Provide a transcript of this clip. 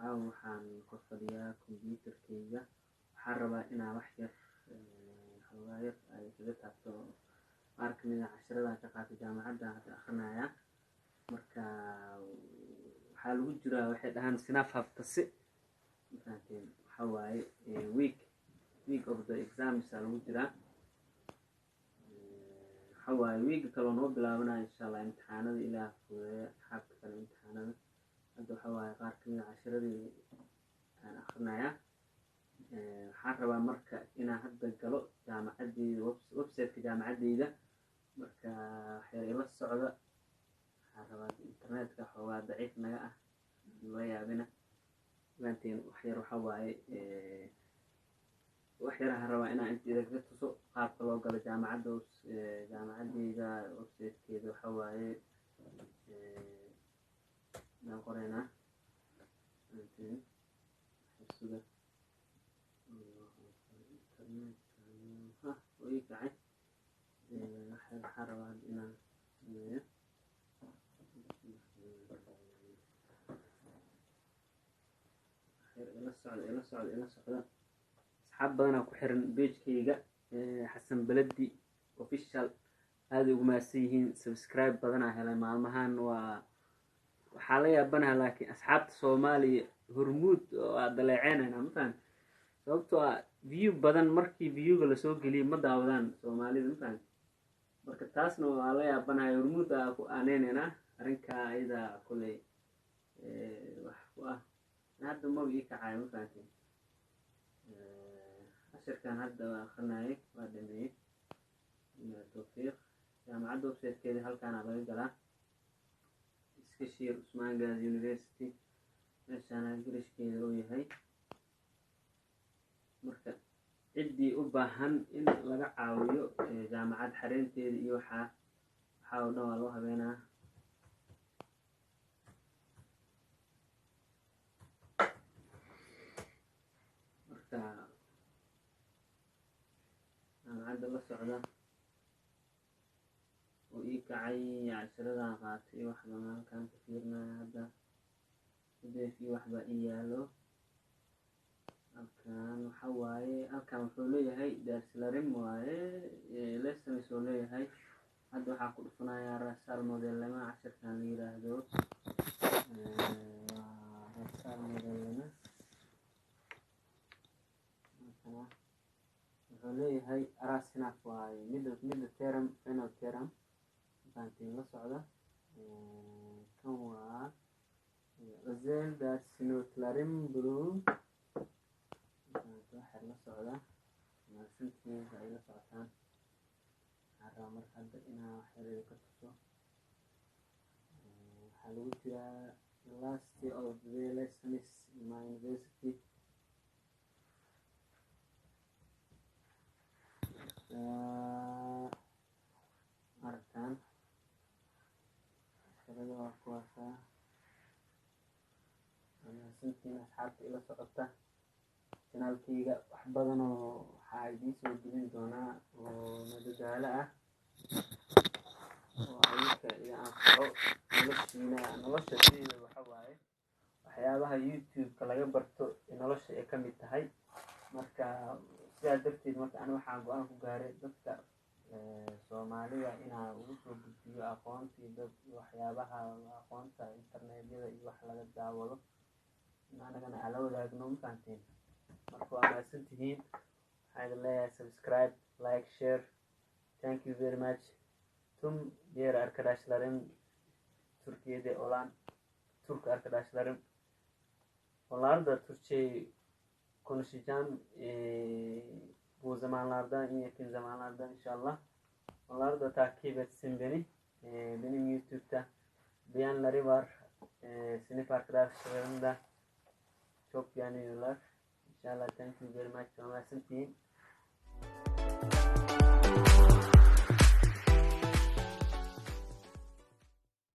Caawa waxaan kor fadhiyaa computerkayga. Waxaan rabaa inaan wax yar, xoogaa yar ay kaga taabto qaar kamid ah cashiradan ka qaatay jaamacadda hadda akrinaya. Marka waxaa lagu jiraa, waxay dhahaan, sınav haftası. Ma fahanteen? Waxaa waaye week of the exams aa lagu jiraa. Waxaa waaye weeka kaloo noo bilaabanaya, insha Allah, imtixaanada. Ilaah fududeeya asxaabta kale imtixaanada. Hadda waxaa waaye qaar kamid ah cashiradii aan akrinaya. Waxaan rabaa marka inaan hadda galo jaamacaddeyda, website-ka jaamacaddeyda. Marka waxyar ila socda. Waxaan rabaa, internetka xoogaa daciif naga ah, la yaabina maanteen. Waxyar waxaa waaye, wax yar waxaan rabaa inaan inta idinkaga tuso qaabka loo galo jaamacadda, jaamacaddeyda website-keeda. Waxaa waaye aan qoreynaa maanteen suga. Internetka ha oo ii kacay. Waxaan rabaa inaan sameeyo. Ila socda, ila socda, ila socda. Asxaab badanaa ku xiran page-kayga, Xasan Beledi Official. Aaday ugu mahadsan yihiin. Subscribe badanaa helay maalmahan. Waa waxaa la yaabanaha, laakiin asxaabta Soomaaliya Hormuud waa daleeceynayna, ma fahamti? Sababtoo ah view badan markii viewga lasoo geliyay ma daawadaan Soomaalida, ma fahamti? Marka taasna waa la yaabanahay. Hormuud aa ku aaneyneynaa arrinkaa ayada koley wax ku ah. Hadda maba ii kacayo, ma fahanteen? Cashirkan hadda waa akrinayay, waa dhameeyey. Tawfiiq jaamacadda websitekeeda halkaana laga galaa, Eskişehir Osmangazi University. Meeshaana girishkeeda uu yahay. Marka ciddii u baahan in laga caawiyo jaamacad xareynteeda iyo waxaa oo dhan waa loo habeenaa. Marka jaamacadda la socda oo ii kacay. Cashiradan qaatay wax baan halkan ka fiirinaya hadda. PDF iyo waxbaa ii yaalo halkan. Waxa waaye halkan wuxuu leeyahay derslerim waaye, lessons uu leeyahay. Hadda waxaa ku dhufanayaa rassal modelleme. Cashirkan la yiraahdo waa rassal modelleme. Wuxuu leeyahay ara sınav waaye, mid term, final term fahantiin. La socda, kan waa özel ders notlarım bulun. Waxay la socda. Mahadsantihiin, waxay la socotaan. Waxaan rabaa marka hadda inaan wax yar idinka tuso. Waxaa lagu jiraa the last of the lessons in my university. Aragtaan, casharada waa kuwaasaa. Waa mahadsantihiin asxaabta ila socota channelkayga. Wax badan oo waxaa idiin soo gelin doonaa oo madadaalo ah oo adinka idin anfaco noloshiina. Nolosha sideeda waxa waaye waxyaabaha YouTube-ka laga barto nolosha ay ka mid tahay. Marka sidaa darteed, marka ani waxaan go-aan ku gaaray dadka Soomaalida inaan ugu soo gudbiyo aqoontii dad, waxyaabaha aqoonta internetyada iyo wax laga daawado in anagana aan la wadaagno, ma fahanteen? Marka waa mahadsantihiin. Waxaan idin leeyahay subscribe, like, share. Thank you very much. Tüm diğer arkadaşlarım, Türkiye'de olan Türk arkadaşlarım, onlar da Türkçe konuşacağım bu zamanlarda, en yakın zamanlarda inşallah. Onlar da takip etsin beni. Benim YouTube'da beğenleri var. Sınıf arkadaşlarım da çok beğeniyorlar. İnşallah, thank you very much. Mahadsantihiin.